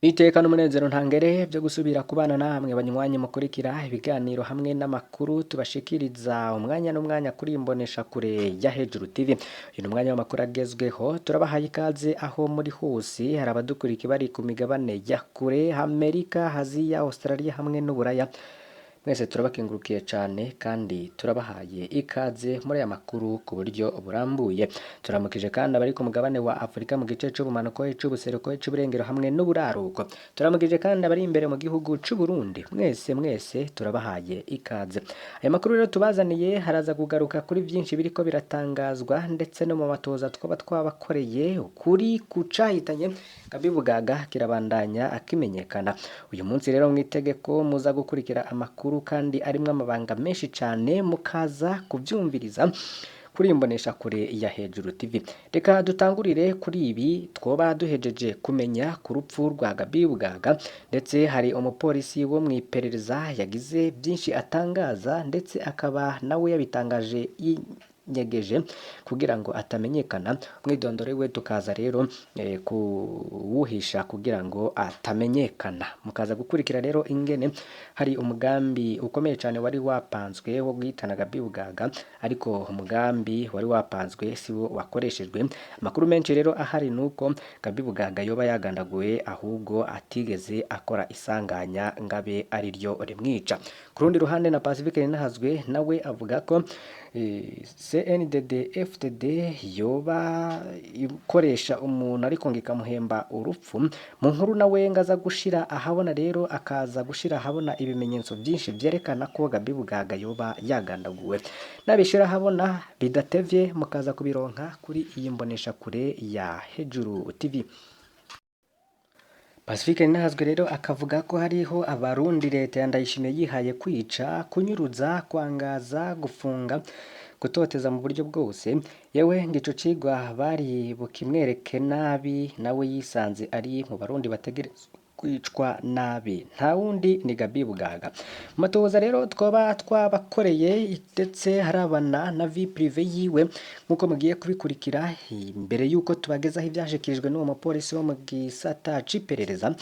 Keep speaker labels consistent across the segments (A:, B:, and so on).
A: Iteka n'umunezero ntangere byo gusubira kubana namwe banywanyi mukurikira ibiganiro hamwe n'amakuru tubashikiriza umwanya n'umwanya kuri imbonesha kure ya Hejuru TV. Uyu ni umwanya w'amakuru agezweho, turabahaye ikaze aho muri hose. Hari abadukurikira bari ku migabane ya kure, Amerika, Aziya, Australia hamwe n'Uburaya. Mwese turabakengurukiye cyane kandi turabahaye ikaze muri aya makuru ku buryo burambuye. Turamukije kandi abari ku mugabane wa Afurika mu gice c'ubumanuko, c'ubuseruko, c'uburengero hamwe n'uburaruko. Turamukije kandi abari imbere mu gihugu c'u Burundi. Mwese mwese turabahaye ikaze. Aya makuru rero tubazaniye haraza kugaruka kuri byinshi biriko biratangazwa ndetse no mu matoza twaba twabakoreye ukuri kucahitanye Gaby Bugaga kirabandanya akimenyekana. Uyu munsi rero mwitegeko muza gukurikira amakuru kandi arimwo amabanga menshi cane, mukaza kuvyumviriza kuri imbonesha kure ya Hejuru TV. Reka dutangurire kuri ibi twoba duhejeje kumenya ku rupfu rwa Gaby Bugaga, ndetse hari umupolisi wo mu iperereza yagize byinshi atangaza, ndetse akaba nawe yabitangaje yinyegeje kugira ngo atamenyekana. Umwidondoro we tukaza rero kuwuhisha kugira ngo atamenyekana. Mukaza gukurikira rero ingene hari umugambi ukomeye cyane wari wapanzwe wo guhitana Gaby Bugaga, ariko umugambi wari wapanzwe si wo wakoreshejwe. Amakuru menshi rero ahari nuko Gaby Bugaga yoba yagandaguwe, ahubwo atigeze akora isanganya ngabe ari ryo rimwica. Ku rundi ruhande na Pacifique Ninahazwe nawe avuga ko CNDD FDD yoba ikoresha umuntu ariko ngo ikamuhemba urupfu. Mu nkuru nawe ngaza gushira ahabona rero, akaza gushira ahabona ibimenyetso byinshi byerekana ko Gaby Bugaga yoba yagandaguwe. Nabishira ahabona bidatevye mukaza kubironka kuri iyi mbonesha kure ya Hejuru TV. Pacifique Ninahazwe rero akavuga ko hariho abarundi leta ya Ndayishimiye yihaye kwica, kunyuruza, kwangaza, gufunga, gutoteza mu buryo bwose. Yewe ngo ico cigwa bari bukimwereke nabi, nawe yisanze ari mu barundi bategerezwa kwicwa nabi, nta wundi ni Gaby Bugaga. Mu matohoza rero twaba twabakoreye ndetse harabana na vie privée yiwe, nk'uko mugiye kubikurikira imbere y'uko tubagezaho ivyashikirijwe n'uwo mupolisi wo mu gisata c'iperereza.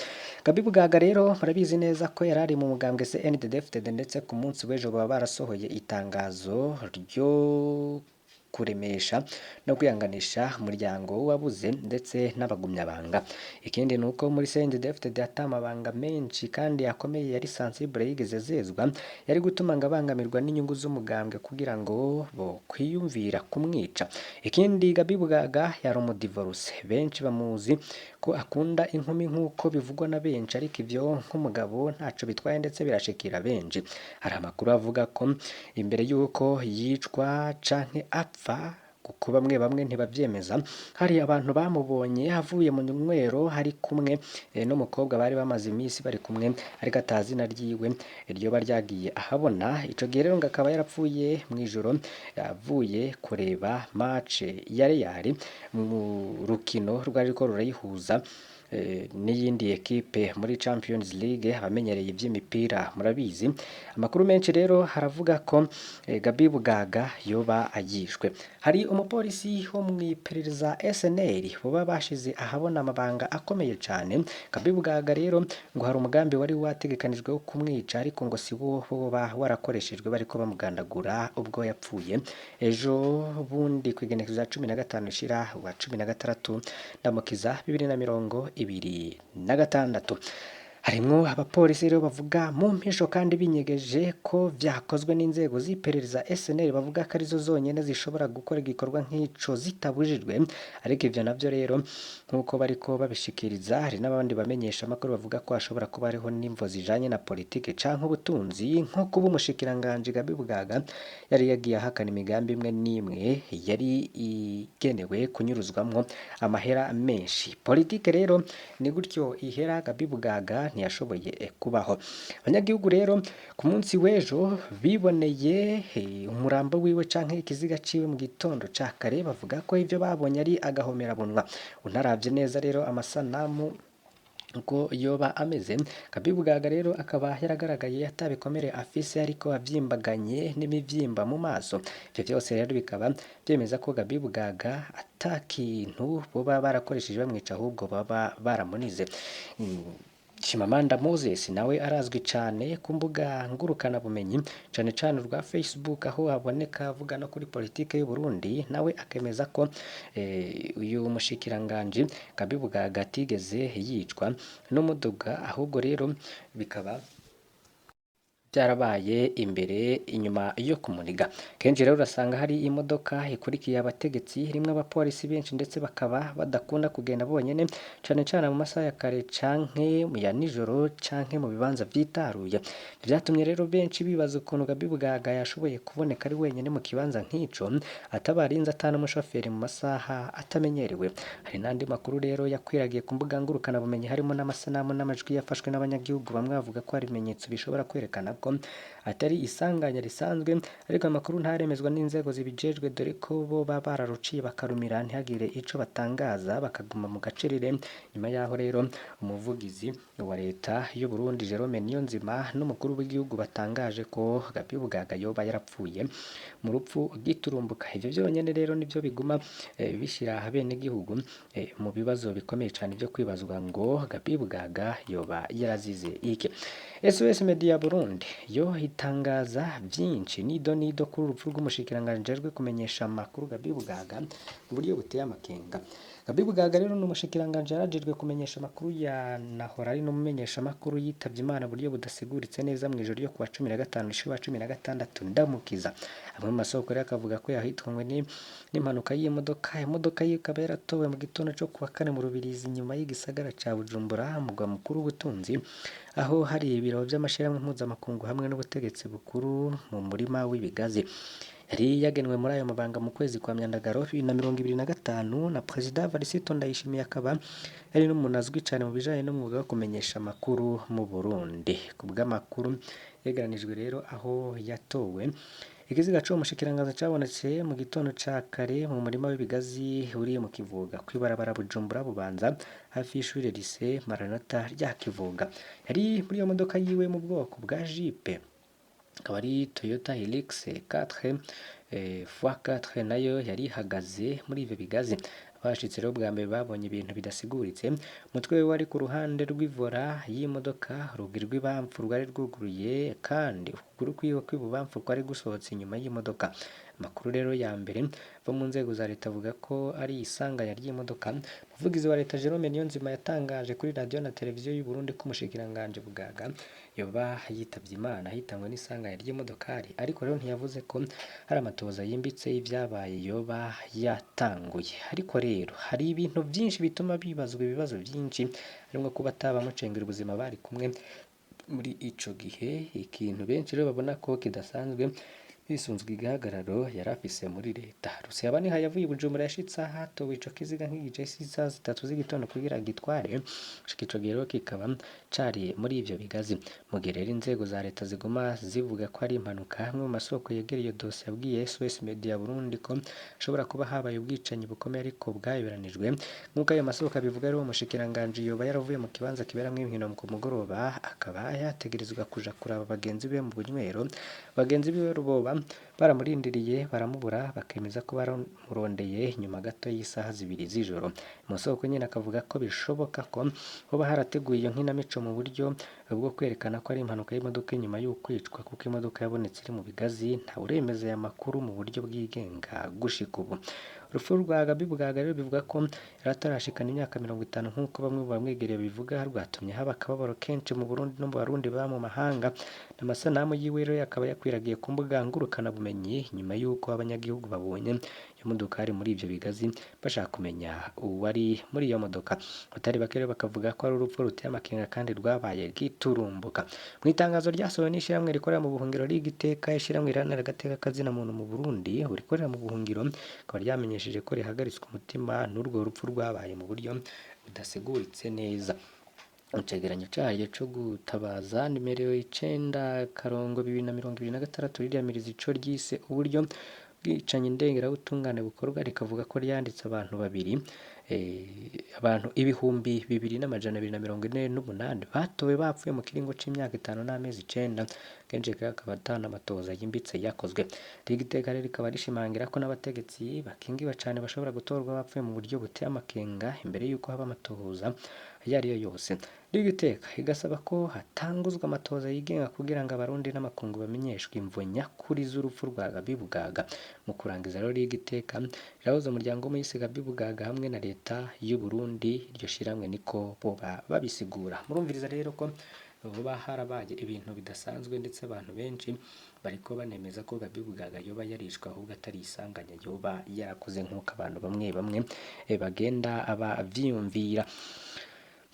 A: Gaby Bugaga rero murabizi neza ko yari ari mu mugambwe CNDD-FDD, ndetse ku munsi w'ejo baba barasohoye itangazo ryo kuremesha no kwihanganisha umuryango w'uwabuze ndetse n'abagumyabanga. Ikindi ni uko muri CNDD-FDD ata amabanga menshi kandi akomeye yari sensible yigeze zezwa yari gutuma ngo abangamirwa n'inyungu z'umugambwe kugira ngo bo kwiyumvira kumwica. Ikindi, Gaby Bugaga yari umudivorce, benshi bamuzi ko akunda inkumi nk'uko bivugwa na benshi, ariko ivyo nk'umugabo ntaco bitwaye ndetse birashikira benshi. Hari amakuru avuga ko imbere y'uko yicwa canke apfa, kuko bamwe bamwe ntibavyemeza, hari abantu bamubonye avuye mu nywero hari kumwe n'umukobwa bari bamaze iminsi bari kumwe, ariko atazina ryiwe ryoba ryagiye ahabona. Ico gihe rero ngo akaba yarapfuye mw'ijoro avuye kureba match ya Real mu rukino rwari ruriko rurayihuza n'iyindi ekipe muri Champions League. Abamenyereye ivy'imipira murabizi. Amakuru menshi rero haravuga ko Gaby Bugaga yoba ayishwe. Hari umupolisi wo mw'iperereza SNL boba bashize ahabona amabanga akomeye cane. Gaby Bugaga rero ngo hari umugambi wari wategekanijwe wo kumwica, ariko ngo si wo woba warakoreshejwe bariko bamugandagura ubwo yapfuye ejo bundi kw'igenekerezo rya 15 shira wa 16 Ndamukiza 2026. Harimwo abapolisi rero bavuga mu mpisho kandi binyegeje ko vyakozwe n'inzego z'iperereza SNL, bavuga ko arizo zonyene zishobora gukora igikorwa nk'ico zitabujijwe. Ariko ivyo navyo rero nk'uko bariko babishikiriza, hari n'abandi bamenyesha amakuru bavuga ko hashobora kuba hariho n'imvo zijanye na politike canke ubutunzi, nko kuba umushikiranganji Gaby Bugaga yari yagiye ahakana imigambi imwe n'imwe yari igenewe kunyuruzwamwo amahera menshi. Politike rero ni gutyo ihera, Gaby Bugaga ntiyashoboye kubaho. Abanyagihugu rero ku munsi w'ejo biboneye umurambo wiwe canke ikiziga ciwe mu gitondo ca kare, bavuga ko ivyo babonye ari agahomerabunwa. Unaravye neza rero amasanamu Uko yoba ameze, Gaby Bugaga rero akaba yaragaragaye atabikomere afise, ariko avyimbaganye n'imivyimba mu maso. Ivyo vyose rero bikaba vyemeza ko Gaby Bugaga ata kintu boba barakoresheje bamwica, ahubwo baba baramunize. Chimamanda Moses nawe arazwi cane ku mbuga ngurukana bumenyi, cane cane urwa Facebook, aho aboneka avuga no kuri politike y'u Burundi. Nawe akemeza ko uyu mushikiranganji Gaby Bugaga atigeze yicwa n'umuduga, ahubwo rero bikaba byarabaye imbere inyuma yo kumuniga. Kenshi rero urasanga hari imodoka ikurikiye abategetsi rimwe abapolisi benshi, ndetse bakaba badakunda kugenda bonyene, cane cane mu masaha ya kare canke ya nijoro canke mu bibanza vyitaruye. Vyatumye rero benshi bibaza ukuntu Gaby Bugaga yashoboye kuboneka ari wenyene mu kibanza nk'ico, atabarinze, ata n'umushoferi, mu masaha atamenyerewe. Hari n'andi makuru rero yakwiragiye ku mbuga ngurukana bumenyi, harimo n'amasanamu n'amajwi yafashwe n'abanyagihugu. Bamwe bavuga ko hari ibimenyetso bishobora kwerekana ko atari isanganya risanzwe, ariko amakuru ntaremezwa n'inzego zibijejwe, dore ko bo baba bararuciye bakarumira, ntihagire ico batangaza, bakaguma mu gacerere. Nyuma yaho rero umuvugizi wa leta y'u Burundi Jerome Niyonzima n'umukuru w'igihugu batangaje ko Gaby Bugaga yoba yarapfuye mu rupfu giturumbuka. Ivyo vyonyene rero nivyo biguma bishira abenegihugu mu bibazo bikomeye cane vyo kwibazwa ngo Gaby Bugaga yoba yarazize iki. SOS Media Burundi yo itangaza vyinshi nido nido kuri urupfu rw'umushikiranganji ajejwe kumenyesha amakuru Gaby Bugaga mu buryo buteye amakenga. Gaby Bugaga rero ni umushikiranganji yarajejwe kumenyesha amakuru, ya nahora ari n'umumenyesha amakuru, yitavye Imana buryo budasiguritse neza mu ijoro ryo kuwa 15 rishuba 16 Ndamukiza. Amwe mu masoko rero akavuga ko yahitanywe n'impanuka y'imodoka. Imodoka yiwe ikaba yaratowe mu gitondo co kuwa kane mu Rubirizi, inyuma y'igisagara ca Bujumbura, umugwa mukuru w'ubutunzi, aho hari ibiro vy'amashirahamwe mpuzamakungu hamwe n'ubutegetsi bukuru, mu murima w'ibigazi. Yari yagenwe muri ayo mabanga mu kwezi kwa Myandagaro 2025 na Perezida Evariste Ndayishimiye, akaba yari n'umuntu azwi cane mu bijanye n'umwuga wo kumenyesha amakuru mu Burundi. Ku bw'amakuru yegeranijwe rero, aho yatowe, ikiziga c'uwo mushikiranganji cabonetse mu gitondo ca kare mu murima w'ibigazi uri mu Kivoga, kw'ibarabara Bujumbura Bubanza, hafi y'ishure Lycée Maranatha rya Kivoga. Yari muri iyo modoka yiwe mu bwoko bwa Jeep, akaba ari Toyota Hilux 4 x4, nayo yari ihagaze muri ivyo bigazi. Abahashitse rero bwa mbere babonye ibintu bidasiguritse: umutwe we wari ku ruhande rw'ivora y'imodoka, urugi rw'ibamfu rwari rwuguruye, kandi ukuguru kwiwe kw'ibubamfu kwari gusohotse inyuma y'imodoka. Amakuru rero ya mbere ava mu nzego za leta avuga ko ari isanganya ry'imodoka. Umuvugizi wa leta Jerome Niyonzima yatangaje kuri radio na televiziyo y'u Burundi ko umushikiranganji Bugaga yoba yitavye Imana ahitanywe n'isanganya ry'imodokari, ariko rero ntiyavuze ko hari amatohoza yimbitse y'ivyabaye yoba yatanguye. Ariko rero hari ibintu vyinshi bituma bibazwa ibibazo vyinshi, harimwo kuba atabamucengera ubuzima bari kumwe muri ico gihe. Ikintu benshi rero babona ko kidasanzwe bisunzwe igihagararo yari afise muri leta. Ruseyabaniha yavuye i Bujumbura, yashitse ahatowe ico kiziga nk'igice c'isaha 3 z'igitondo kugira gitware. Gushika ico gihe rero kikaba cari muri ivyo bigazi. Mu gihe rero inzego za leta ziguma zivuga ko ari impanuka, amwe mu masoko yegereye iyo dosiye yabwiye SOS Media Burundi ko hashobora kuba habaye ubwicanyi bukomeye ariko bwayoberanijwe. Nk'uko ayo masoko abivuga rero, uwo mushikiranganji yoba yaravuye mu kibanza kiberamwo inkino ku mugoroba, akaba yategerezwa kuja kuraba bagenzi biwe mu bunywero. Bagenzi biwe boba baramurindiriye baramubura, bakemeza ko baramurondeye nyuma gato y'isaha 2 z'ijoro. Amasoko nyene akavuga ko bishoboka ko hoba harateguye iyo nkinamico mu buryo bwo kwerekana ko ari impanuka y'imodoka inyuma y'ukwicwa, kuko imodoka yabonetse iri mu bigazi. Ntawuremeza aya makuru mu buryo bwigenga gushika ubu. Urupfu rwa Gaby Bugaga rero, bivuga ko yari atarashikana imyaka 50 nk'uko bamwe mu bamwegereye babivuga, rwatumye haba akababaro kenshi mu Burundi no mu Barundi baba mu mahanga. Amasanamu yiwe rero akaba yakwiragiye ku mbuga ngurukanabumenyi nyuma y'uko abanyagihugu babonye iyo modokari muri ivyo bigazi, bashaka kumenya uwari muri iyo modoka. Abatari bake rero bakavuga ko ari urupfu ruteye amakenga kandi rwabaye giturumbuka. Mu itangazo ryasohowe n'ishirahamwe rikorera mu buhungiro Rigiteka, ishirahamwe riharanira agateka kazina muntu mu Burundi rikorera mu buhungiro, rikaba ryamenyesheje ko rihagaritswe umutima n'urwo rupfu rwabaye mu buryo budasiguritse neza. Mu cegeranyo cayo co gutabaza nimero 9/2026, ririyamiriza ico ryise uburyo bwicanyi ndengerabutungane bukorwa, rikavuga ko ryanditse abantu babiri, abantu 2248 batowe bapfuye mu kiringo c'imyaka 5 n'amezi 9, kenshi akaba ata n'amatohoza yimbitse yakozwe. Rigiteka rero rikaba rishimangira ko n'abategetsi bakingiwe cane bashobora gutorwa bapfuye mu buryo buteye amakenga imbere y'uko haba amatohoza ayo ariyo yose. Rigiteka igasaba ko hatanguzwa amatohoza yigenga kugira ngo abarundi n'amakungu bamenyeshwe imvo nyakuri z'urupfu rwa Gabi Bugaga. Mu kurangiza rero, Rigiteka rirahuza umuryango w'umuyisi Gabi Bugaga hamwe na leta y'u Burundi, iryo shirahamwe niko boba babisigura. Murumviriza rero ko vuba harabaye ibintu bidasanzwe, ndetse abantu benshi bariko banemeza ko Gabi Bugaga yoba yarishwe ahubwo atari isanganya yoba yarakoze, nk'uko abantu bamwe bamwe bagenda bavyiyumvira.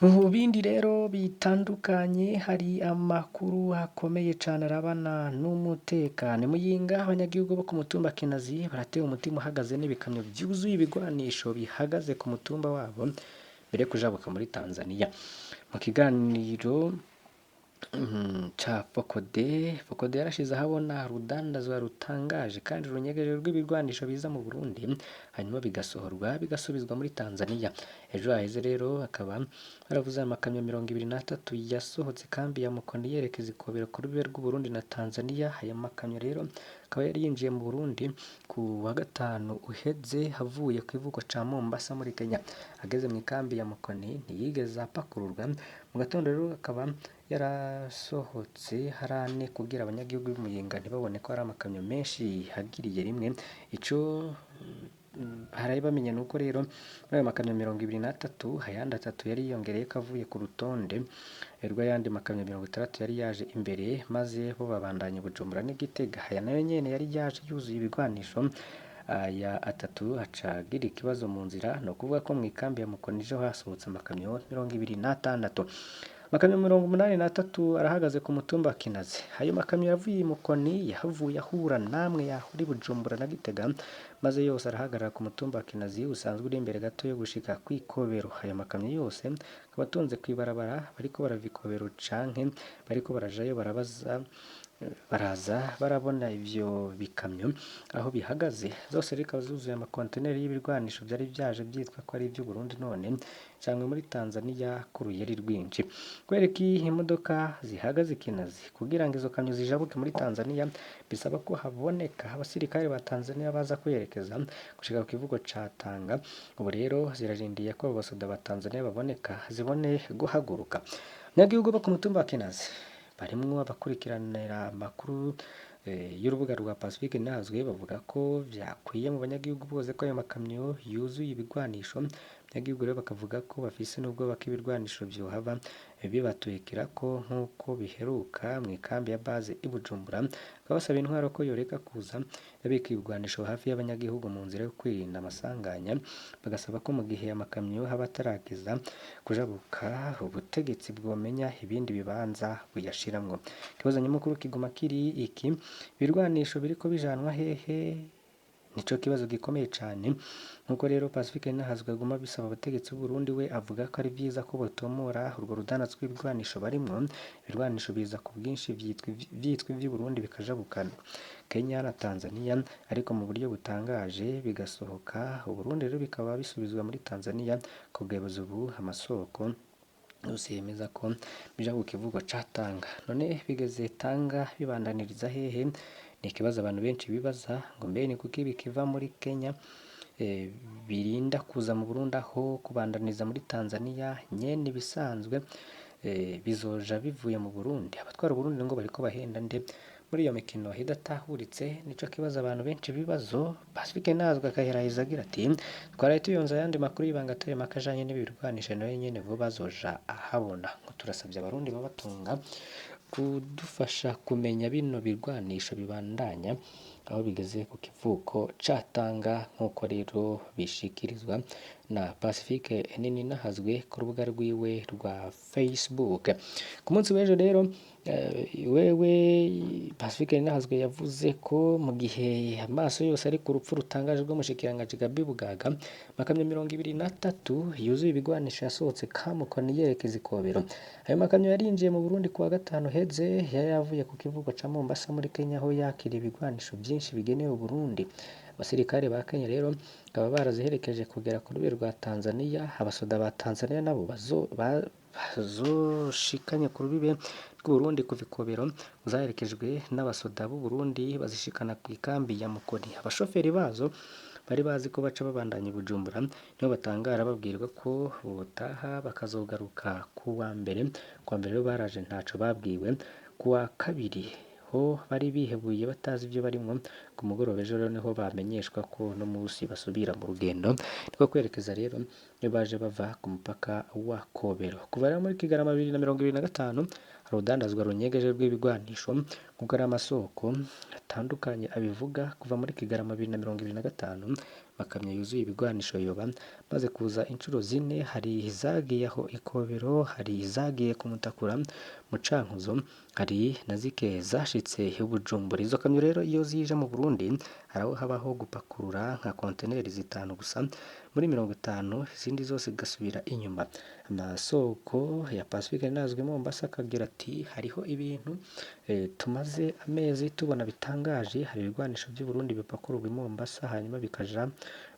A: Mu bindi rero bitandukanye, hari amakuru akomeye cane arabana n'umutekano. Muyinga, abanyagihugu bo ku mutumba Kinazi baratewe umutima uhagaze n'ibikamyo vyuzuye ibigwanisho bihagaze ku mutumba wabo mbere yo kujabuka muri Tanzania. Mu kiganiro ca Fokode, Fokode yarashize ahabona urudandazwa rutangaje kandi runyegeje rw'ibigwanisho biza mu Burundi hanyuma bigasohorwa bigasubizwa muri Tanzania. Ejo haheze rero hakaba haravuze amakamyo 23 yasohotse kambi ya Mukoni yerekeza ikobero ku rubibe rw'Uburundi na Tanzania. Aya makamyo rero akaba yari yinjiye mu Burundi ku wa gatanu uheze avuye ku ivuko ca Mombasa muri Kenya. Ageze mu ikambi ya Mukoni ntiyigeze apakururwa. Mu gatondo rero akaba yarasohotse harane kugira abanyagihugu b'Imuyinga ntibabone ko hari amakamyo menshi hagiriye rimwe. Ico haraye bamenya nuko rero muri ayo makamyo 23, ayandi 3 yari yiyongereyeko avuye ku rutonde rw'ayandi makamyo 60 yari yaje imbere, maze bo babandanya Bujumbura n'Igitega. Aya nayo nyene yari yaje yuzuye ibigwanisho, aya 3 aca agira ikibazo mu nzira. No kuvuga ko mu ikambi ya Mukoni ejo hasohotse amakamyo 26. Amakamyo 83 arahagaze ku mutumba wa Kinazi. Ayo makamyo yavuye i Mukoni yahavuye ahura namwe yahuri Bujumbura na Gitega, maze yose arahagarara ku mutumba wa Kinazi usanzwe uri imbere gato yo gushika kw'Ikobero. Ayo makamyo yose akaba atonze kw'ibarabara, bariko barava Ikobero canke bariko barajayo barabaza baraza barabona ivyo bikamyo aho bihagaze. Zose rikaba zuzuye amakontineri y'ibirwanisho vyari vyaje vyitwa ko ari ivy'Uburundi none canke muri Tanzania ku ruyeri rwinshi. Kubera iki imodoka zihagaze Kinazi? Kugira ngo izo kamyo zijabuke muri Tanzania bisaba ko haboneka abasirikare ba Tanzania baza kwerekeza gushika ku kivuko ca Tanga. Ubu rero zirarindiye ko abo basoda ba Tanzania baboneka zibone guhaguruka. Abanyagihugu bo ku mutumba wa Kinazi barimwo abakurikiranira amakuru y'urubuga rwa Pacifique Nazwe bavuga ko vyakwiye mu banyagihugu bose ko ayo makamyo yuzuye ibigwanisho. Abanyagihugu rero bakavuga ko bafise n'ubwoba ko ibirwanisho vyohava bibatwikirako nk'uko biheruka mu ikambi ya base i Bujumbura. Bakaba basaba intwaro ko yoreka kuza yabika ibigwanisho hafi y'abanyagihugu mu nzira yo kwirinda amasanganya. Bagasaba ko mu gihe amakamyo haba atarageza kujabuka, ubutegetsi bwomenya ibindi bibanza buyashiramwo. Ikibazo nyamukuru kiguma kiri iki: ibirwanisho biriko bijanwa hehe? Nico kibazo gikomeye cane. Nkuko rero Pacifique Nahazwe aguma bisaba abategetsi b'u Burundi, we avuga ko ari vyiza ko botomora urwo rudandazo rw'ibigwanisho barimwo. Ibirwanisho biza ku bwinshi vyitwa ivy'Uburundi bikajabuka Kenya na Tanzania, ariko mu buryo butangaje bigasohoka Uburundi rero bikaba bisubizwa muri Tanzania. Kugeza ubu amasoko yose yemeza ko bija ku kivuko ca Tanga. None bigeze Tanga bibandaniriza hehe? Ni ikibazo abantu benshi bibaza, ngo mbe ni kuki bikiva muri Kenya birinda kuza mu Burundi aho kubandaniza muri Tanzania nyene ibisanzwe bizoja bivuye mu Burundi? Abatwara Uburundi ngo bariko bahenda nde muri iyo mikino idatahuritse? Nico kibazo abantu benshi bibazo. Pacifique Nazwe akaheraheza agira ati: twaraye tuyonze ayandi makuru y'ibanga atari make ajanye n'ibirwanisho, nayo nyene vuba azoja ahabona. Ngo turasavye abarundi babatunga kudufasha kumenya bino birwanisho bibandanya aho bigeze ku kivuko ca Tanga, nk'uko rero bishikirizwa na Pacifique Nini Nahazwe ku rubuga rwiwe rwa Facebook. Ku munsi w'ejo rero Wewe Pacifique Nininahazwe yavuze ko mu gihe amaso yose ari ku rupfu rutangaje rw'umushikiranganji Gabi Bugaga, amakamyo 23 yuzuye ibigwanisho yasohotse Kamukoni yerekeza Ikobero. Ayo makamyo yarinjiye mu Burundi kuwa gatanu heze, yari yavuye ku kivuko ca Mombasa muri Kenya, aho yakira ibigwanisho vyinshi bigenewe Burundi. Abasirikare ba Kenya rero bakaba baraziherekeje kugera ku rubibe rwa Tanzania. Abasoda ba Tanzania nabo bazoshikanye ku rubibe rw'Uburundi kuva Ikobero, zaherekejwe n'abasoda b'u Burundi bazishikana ku ikambi ya Mukoni. Abashoferi bazo bari bazi ko baca babandanya i Bujumbura, niho batangara babwirwa ko botaha bakazogaruka ku wa mbere. Ku wa mbere rero baraje ntaco babwiwe. Ku wa kabiri ho bari bihebuye batazi ibyo barimwo. Ku mugoroba ejo rero niho bamenyeshwa ko no musi basubira mu rugendo, niko kwerekeza rero iyo baje bava ku mupaka wa Kobero. Kuva rero muri Kigarama 2025 hari urudandazwa runyegeje rw'ibigwanisho, nk'uko ari amasoko atandukanye abivuga. Kuva muri Kigarama 2025 amakamyo yuzuye ibigwanisho yoba maze kuza inshuro zine. Hari izagiye aho Ikobero, hari izagiye ku Mutakura mu Cankuzo, hari na zike zashitse i Bujumbura. Izo kamyo rero iyo zije mu Burundi hari aho habaho gupakurura nka konteneri 5 gusa muri 50, izindi zose zigasubira inyuma. Amasoko ya Pacifique Nininahazwe Mombasa akagira ati hariho ibintu tumaze amezi tubona bitangaje. Hari ibigwanisho vy'u Burundi bipakururwa i Mombasa hanyuma bikaja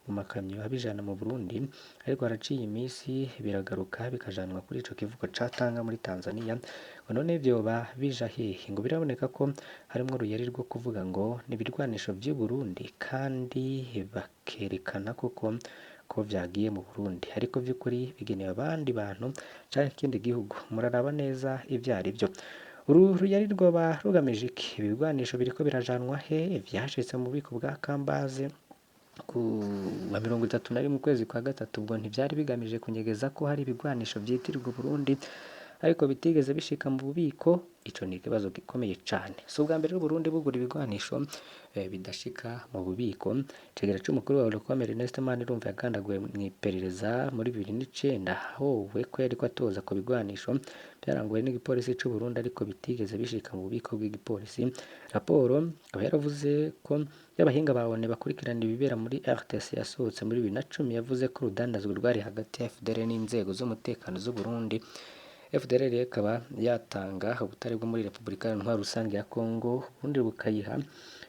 A: mu makamyo abijana mu Burundi, ariko haraciye imisi biragaruka bikajanwa kuri ico kivuko ca Tanga muri Tanzania. Ngo none vyoba bija hehe? Ngo biraboneka ko harimwo uruyeri rwo kuvuga ngo ni ibirwanisho vy'u Burundi, kandi bakerekana koko ko vyagiye mu Burundi, ariko vy'ukuri bigenewe abandi bantu canke ikindi gihugu. Muraraba neza ivyo arivyo. Uru ruyari rwoba rugamije iki? Ibi bigwanisho biriko birajanwa he? Vyashitse mu bubiko bwa Kambaze ku wa 31 ukwezi kwa gatatu. Ubwo ntivyari bigamije kunyegeza ko hari ibigwanisho vyitirirwa Burundi ariko bitigeze bishika mu bubiko? Ico ni ikibazo gikomeye cane. Si ubwa mbere Burundi bugura ibigwanisho bidashika mu bubiko. Icegera c'umukuru wa Olucome Ernest Manirumva yagandaguwe mw'iperereza muri 2009, ahowe ko yariko atoza ku bigwanisho byaranguwe n'igipolisi c'u Burundi ariko bitigeze bishika mu bubiko bw'igipolisi. Raporo ikaba yaravuze ko y'abahinga ba ONU bakurikirana ibibera muri RTC yasohotse muri 2010 yavuze ko urudandazwa rwari hagati ya FDL n'inzego z'umutekano z'u Burundi. FDLR ikaba yatanga ubutare bwo muri Repubulika Iharanira Rusange ya Kongo, ubundi bukayiha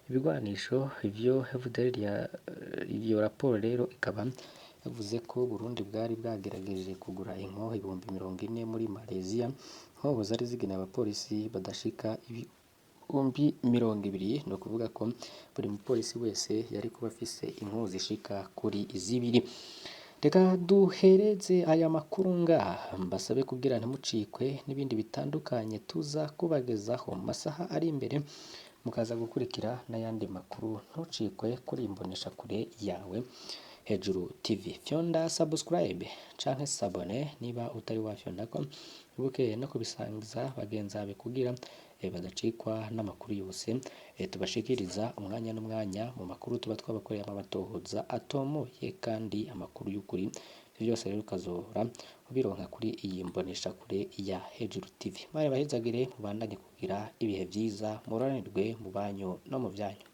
A: ibigwanisho. Ivyo FDLR ya iyo raporo rero ikaba yavuze ko Burundi bwari bwagerageje kugura inkoho 40,000 muri Malaysia, inkoho zari zigenewe abapolisi badashika 20,000. Ni ukuvuga ko buri mupolisi wese yari kuba afise inkoho zishika kuri 2. Reka duhereze aya makuru ngaha, mbasabe kugira ntimucikwe n'ibindi bitandukanye tuza kubagezaho mu masaha ari imbere, mukaza gukurikira n'ayandi makuru. Ntucikwe kuri imboneshakure yawe Hejuru TV. Fyonda subscribe canke s'abonner niba utari wafyondako, wibuke no kubisangiza bagenzi bawe kugira badacikwa n'amakuru yose tubashikiriza umwanya n'umwanya mu makuru tuba twabakoreye amatohoza atomoye kandi amakuru y'ukuri. Ivyo byose rero ukazohora ubironka kuri iyi mboneshakure ya Hejuru TV. Mwari bahezagire, mubandanye kugira ibihe vyiza, muroranirwe mu banyu no mu vyanyu.